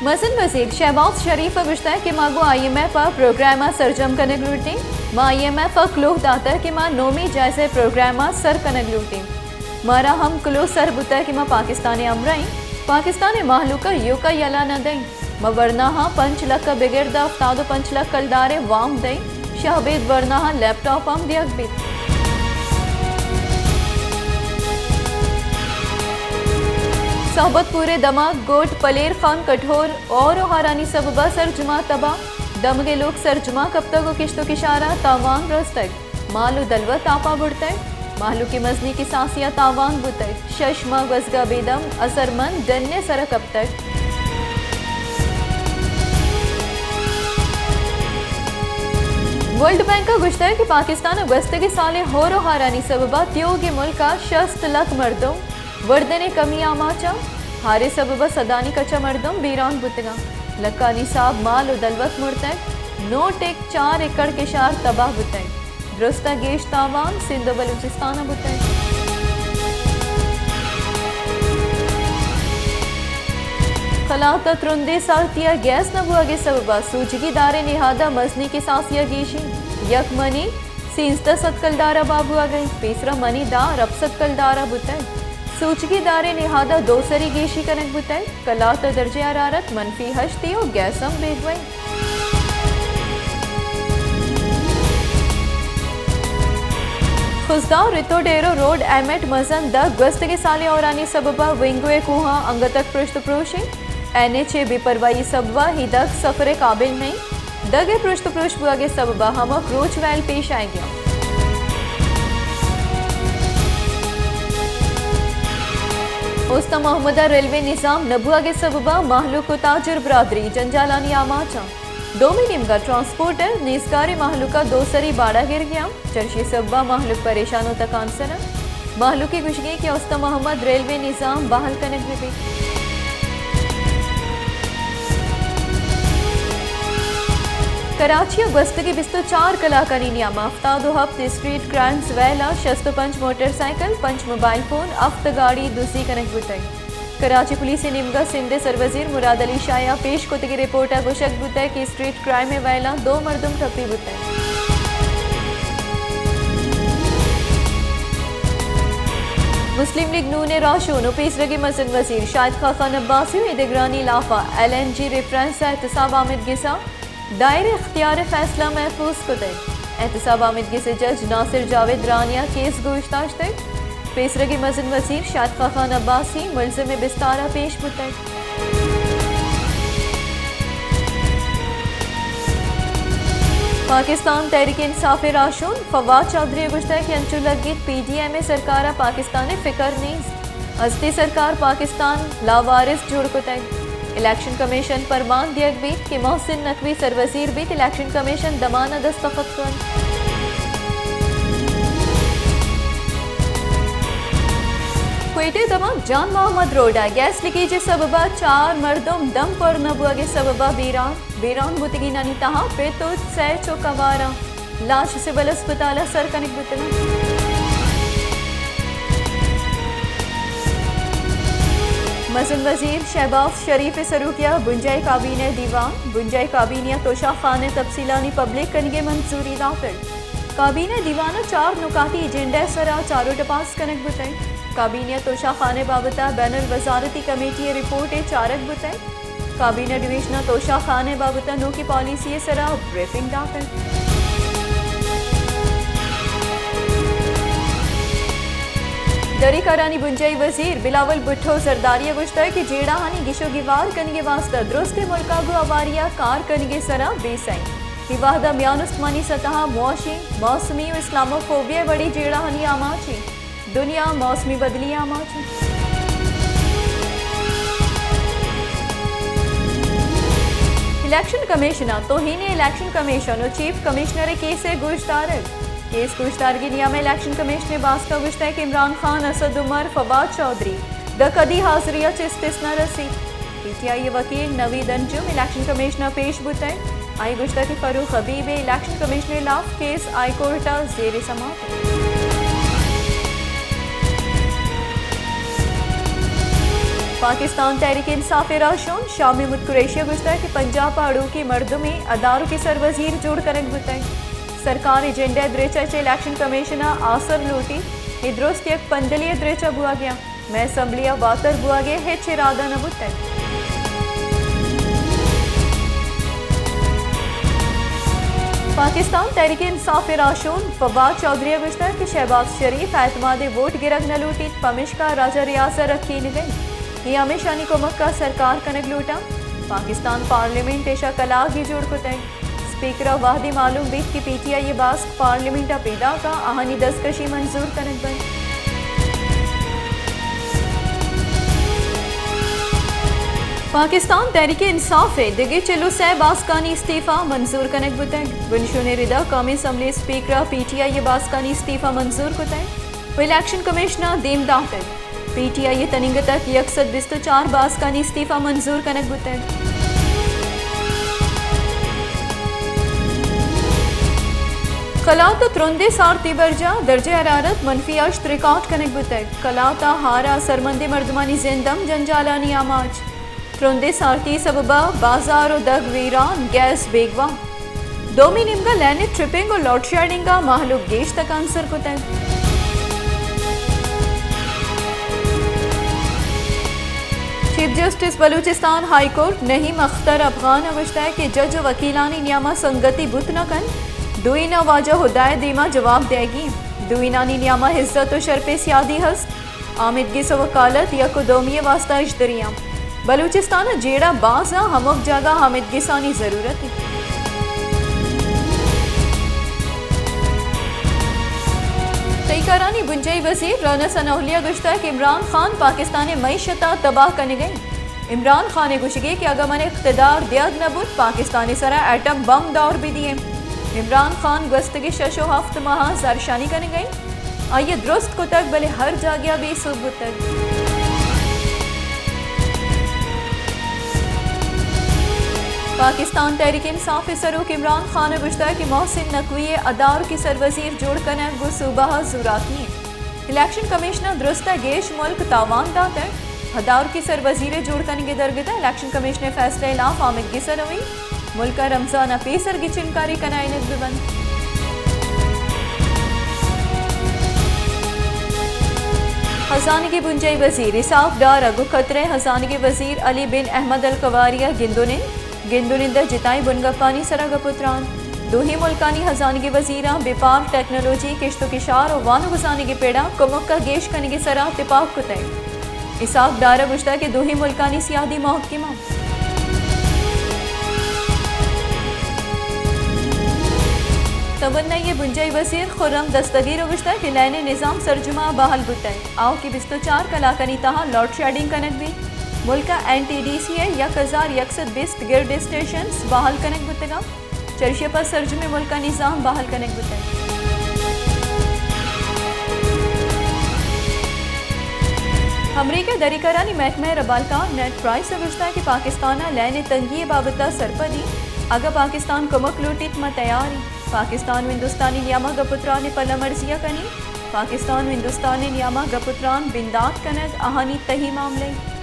مزن وزیر شہباز شریف ءَ گوشتگ کہ ما گوں آئی ایم ایف ءَ پروگرام ءَ سرجم کنگ لوٹیں۔ ما آئی ایم ایف ءَ کلوہ داتگ کہ ما نومی جائزہ ءِ پروگرام ءَ سر کنگ لوٹیں۔ مارا ہم کلوہ سر بوتگ کہ ما پاکستان ءِ ہمراہ ایں، پاکستان ءِ مہلوک ءَ ایوک ءَ یلہ نہ دئیں۔ ما ورناہاں پنچ لکھ ءَ بگر داں ہفتاد ءُ پنچ لکھ کلدار ءِ وام دئیں۔ شہ ابید ورناہاں لیپ ٹاپ ہم دیگ بیت۔ صحبت پور ءِ دمگ گوٹ پلیر خان کٹھور ہور ءُ ہارانی سبب ءَ سرجم ءَ تباہ۔ دمگ ءِ لوگ سرجم ءَ کپتگ ءُ کشت ءُ کشار ءَ تاوان رستگ۔ مال ءُ دلوت آپ ءَ برتگ۔ مہلوک ءِ مزنیں کساسے ءَ تاوان بوتگ۔ شش ماہ گوزگ ءَ بے دم اثرمند ڈن ءِ سر ءَ کپتگ۔ ورلڈ بینک ءَ گوشتگ کہ پاکستان ءَ گوستگیں سال ءِ ہور ءُ ہارانی سبب ءَ تیوگیں ملک ءَ شست لکھ مردم وردن ءِ کمی آماچ اَنت۔ ہار ءِ سبب ءَ سدانی کچ ءَ مردم بیران بوتگ اَنت۔ لکھانی ساب مال ءُ دلوت مرتگ۔ نو ٹک چار ایکڑ کشار تباہ بوتگ۔ درستاں گیش تاوان سندھ ءُ بلوچستان ءَ بوتگ۔ قلات ءَ ترندیں سارتی ءَ گیس نہ بوگ ءِ سبب ءَ سوچگی دار ءِ نہاد ءَ مزنیں کساسے ءَ گیشی۔ یک منی سیزدہ سد کلدار ءَ بہا بوگ ءَ اِنت، پیسرا منی دار ہپت سد کلدار ءَ بوتگ۔ سوچگی دار ءِ نہاد ءَ دو سری گیشی کنگ بوتگ۔ قلات ءِ درجہ حرارت منفی ہشت ءُ گیس ہم بیگواہ اِنت۔ خضدار ریتو ڈیرو روڈ ایمٹ مزن دگ گوستگیں سال ءِ ہورانی سبب ءَ ونگو ءِ کوہاں انگت ءَ پرشت ءُ پروش اِنت۔ این ایچ ءِ بے پرواہی ءِ سبب ءَ اے دگ سفر ءِ قابل نہ اِنت۔ دگ ءِ پرشت ءُ پروش بوگ ءِ سبب ءَ ہمک روچ ویل پیش آیگ ءَ اِنت۔ استان محمد ءَ ریلوے نظام نہ بوگ ءِ سبب ءَ مہلوک ءُ تاجر برادری جنجالانی آماچ اَنت۔ دومی نیمگ ءَ ٹرانسپورٹر نیزگاریں مہلوک ءَ دو سری باڑہ گرگ ءَ اَنت۔ چرشی ءِ سبب ءَ مہلوک پریشان ءُ تکانسر اَنت۔ مہلوک ءِ گوشگ اِنت کہ استان محمد ریلوے نظام بحال کنگ بہ بیت۔ کراچی ءَ گوستگیں بیست ءُ چار کلاکانی نیام ءَ ہفتاد ءُ ہپت اسٹریٹ کرائمز ویل ءَ شست ءُ پنچ موٹر سائیکل، پنچ موبائل فون، ہفت گاڑی دزی کنگ بوتگ۔ کراچی پولیس ءِ نیمگ ءَ سندھ ءِ سروزیر مراد علی شاہ ءَ پیش کتگیں رپورٹ ءَ گوشگ بوتگ کہ اسٹریٹ کرائم ءِ ویل ءَ دو مردم ٹپی بوتگ۔ مسلم لیگ نون ءِ راہشون ءُ پیسرگیں مزن وزیر شاہد خاقان عباسی ءُ اے دگرانی لاف ءَ ایل این جی ریفرنس ءَ احتساب آمید گس ءَ دائرہ اختیار ءِ فیصلہ محفوظ کتگ۔ احتساب آمید گس ءِ جج ناصر جاوید رانی ءَ کیس گوش داشتگ۔ پیسرگیں مزن وزیر شاہد خاقان عباسی ملزم ءِ بستار ءَ پیش بوتگ۔ پاکستان تحریک انصاف ءِ راہشون فواد چوہدری ءَ گوشتگ کہ انچو لگیت پی ڈی ایم ءِ سرکار ءَ پاکستان ءِ فکر نیست۔ ہستی سرکار پاکستان لاوارث جوڑ کتگ۔ الیکشن کمیشن پرمان دیگ بیت کہ محسن نقوی سروزیر بیت، الیکشن کمیشن دمان ءَ دستخط کنت۔ کوئٹہ ءِ دمگ جان محمد روڈ ءَ گیس لیکیج ءِ سبب ءَ چار مردم دم پر نہ بوگ ءِ سبب ءَ بیران، بیران بوتگینانی تہا پت ءُ سئے چک ہوار اَنت۔ لاش سول اسپتال ءَ سر کنگ بوتگ اَنت۔ مزن وزیر شہباز شریف ءِ سروکی ءَ بنجاہی کابینہ ءِ دیوان، بنجاہی کابینہ ءَ توشہ خانہ ءِ تفصیلانی پبلک کنگ ءِ منظوری داتگ۔ کابینہ ءِ دیوان ءَ چار نکاتی ایجنڈا ءِ سرا چاروٹ ءُ پاس کنگ بوتگ۔ کابینہ ءَ توشہ خانہ ءِ بابت ءَ بین الوزارتی کمیٹی ءِ رپورٹ ءِ چارگ بوتگ۔ کابینہ ڈویژن ءَ توشہ خانہ ءِ بابت ءَ نوکیں پالیسی ءِ سرا بریفنگ داتگ۔ دری کارانی بنجاہی وزیر بلاول بھٹو زرداری ءَ گوشتگ کہ جیڑہانی گیش ءُ گیوار کنگ ءِ واستہ درستیں ملک ءَ گوں ہواری ءَ کار کنگ ءِ سرا بے سہ اِنت۔ اے وہد ءَ میان استمانی سطح ءَ معاشی، موسمی ءُ اسلاموفوبیا ءِ وڑیں جیڑہانی آماچ اِنت۔ دنیا موسمی بدلی ءِ آماچ اِنت۔ الیکشن کمیشن ءَ توہین الیکشن کمیشن ءُ چیف کمشنر ءِ کیس ءِ گوشدارگ۔ کیس گوشدارگی نیام ءَ الیکشن کمیشن ءِ باسک ءَ گوشتگ کہ عمران خان، اسد عمر، فواد چوہدری داں کدی حاضری ءَ چہ استثنا رسیت۔ پی ٹی آئی ءِ وکیل نوید انجم الیکشن کمیشن ءَ پیش بوتگ۔ آئی ءَ گوشتگ کہ فاروق حبیب ءِ الیکشن کمیشن ءِ ہلاف کیس ہائی کورٹ ءَ زیر سماعت اِنت۔ پاکستان تحریک انصاف ءِ راہشون شاہ محمود قریشی ءَ گوشتگ کہ پنجاب ءَ ہڑوکیں مردمے ادارکی سروزیر جوڑ کنگ بوتگ۔ سرکار ءِ ایجنڈا ءِ دریچہ ءَ چہ الیکشن کمیشن ءَ آسر لوٹیت، اے درست یک پندلے ءِ دریچہ ءَ بوہگ ءَ اِنت۔ مئے اسمبلی ءَ واتر بوہگ ءِ ہچ ارادہ نہ بوتگ۔ پاکستان تحریک انصاف ءِ راہشون فواد چوہدری ءَ گوشتگ کہ شہباز شریف اعتماد ووٹ گرگ نہ لوٹیت، پمیشکا راجہ ریاض ءَ رکینگ ءَ اِنت۔ اے ہمیشانی کمک ءَ سرکار کنگ لوٹاں۔ پاکستان پارلیمنٹ ایشاں کلاگے جوڑ کتگ۔ اسپیکر ءَ وہدے معلوم بیت کہ پی ٹی آئی ءِ باسک پارلیمنٹ ءَ پیداک اَنت، آہانی دزکشی منظور کنگ بنت۔ پاکستان تحریک انصاف ءِ دگہ چل ءُ سئے باسکانی استعفی منظور کنگ بوتگ۔ بنشون ءِ ردا قومی اسمبلی اسپیکر ءَ پی ٹی آئی ءِ باسکانی استعفی منظور کتگ ءُ الیکشن کمیشن ءَ دیم داتگ۔ پی ٹی آئی ءِ تنیگت ءَ یک سد بیست ءُ چار باسکانی استعفی منظور کنگ بوتگ۔ کلات ءَ ترندیں سارتی برجاہ، درجہ حرارت منفی ہشت ریکارڈ کنگ بوتگ۔ کلات ءَ ہار ءَ اثرمندیں مردمانی زند ہم جنجالانی آماچ۔ ترندیں سارتی ءِ سبب ءَ بازار ءُ دگ ویران، گیس بیگواہ۔ دومی نیمگ ءَ لین ءِ ٹرپنگ ءُ لوڈشیڈنگ ءَ مہلوک گیش تکانسر کتگ۔ Chief justice Balochistan high court Naeem Akhtar Afghan ءَ گوشتگ کہ جج ءُ وکیلانی نیام ءَ سنگتی بوت نہ کنت، دوئیناں واجہ ہدا ءِ دیم ءَ جواب دئیگی اِنت۔ دوئینانی نیام ءَ عزت ءُ شرپ ءِ سیادی ہست۔ آمیدگس ءُ وکالت یک ءُ دومی ءِ واستہ اژدری اَنت۔ بلوچستان ءَ جیڑہ باز اَنت، ہمک جاگہ آمیدگسانی ضرورت اِنت۔ تہی کارانی بنجاہی وزیر رانا ثناء اللہ ءَ گوشتگ کہ عمران خان پاکستان ءِ معیشت ءَ تباہ کنگ ءَ اِنت۔ عمران خان ءِ گوشگ اِنت کہ اگاں من ءَ اقتدار دیگ نہ بوت، پاکستان ءِ سرا ایٹم بم دور بہ دئیں۔ عمران خان گوستگیں شش ءُ ہفت ماہ ءَ زھرشانی کنگ ءَ اِنت۔ آئی ءَ درست کتگ، بلے ہر جاگہ ءَ بے سوب بوتگ۔ پاکستان تحریک انصاف ءِ سروک عمران خان ءَ گوشتگ کہ محسن نقوی ءِ ادارکی سروزیر جوڑ کنگ گوں صوبہ ءَ زوراکی اِنت۔ الیکشن کمیشن ءَ درست ءَ گیش ملک تاوان داتگ۔ ادارکی سروزیر ءِ جوڑ کنگ ءِ درگت ءَ الیکشن کمیشن ءِ فیصلہ ءِ ہلاپ آمیدگس ءَ روی، ملک ءَ رمضان ءَ پیسر گچین کاری کنائینگ بہ بنت۔ ہزانگی بنجاہی وزیر اسحاق ڈار ءَ گوں قطر ءِ ہزانگی وزیر علی بن احمد القواری ءَ گند ءُ نند، گند ءُ نند ءَ جتائیں بنگپانی سرا گپ ءُ تران۔ دوہیں ملکانی ہزانگی وزیراں بیپار، ٹیکنالوجی، کشت ءُ کشار ءُ وانگ ءُ زانگ ءِ پڑ ءَ کمک ءَ گیش کنگ ءِ سرا تپاک کتگ۔ اسحاق ڈار ءَ گوشتگ کہ دوہیں ملکانی سیادی محکم اِنت۔ توانائی ءِ بنجاہی وزیر خرم دستگیر ءَ گوشتگ کہ لین ءِ نظام سرجم ءَ بحال بوتگ۔ آؤکیں بیست ءُ چار کلاکانی تہا لوڈ شیڈنگ کنگ بیت۔ ملک ءَ این ٹی ڈی سی ءِ یک ہزار یک سد بیست گرڈ اسٹیشنز بحال کنگ بوتگ اَنت۔ چریشی ءَ پد سرجمیں ملک ءَ نظام بحال کنگ بوتگ۔ امریکہ ءِ دریکارانی محکمہ ءِ ربالکار نیڈ پرائس ءَ گوشتگ کہ پاکستان ءَ لین ءِ تنگی ءِ بابت ءَ سرپد اِنت۔ اگاں پاکستان کمک لوٹیت، ما تیار ایں۔ پاکستان ءُ ہندوستانی نیام ءَ گپ ءُ تران ءِ پلمرزی ءَ کنیت۔ پاکستان ءُ ہندوستان ءِ نیام ءَ گپ ءُ تران بندات کنگ آہانی تہی معاملہ اِنت۔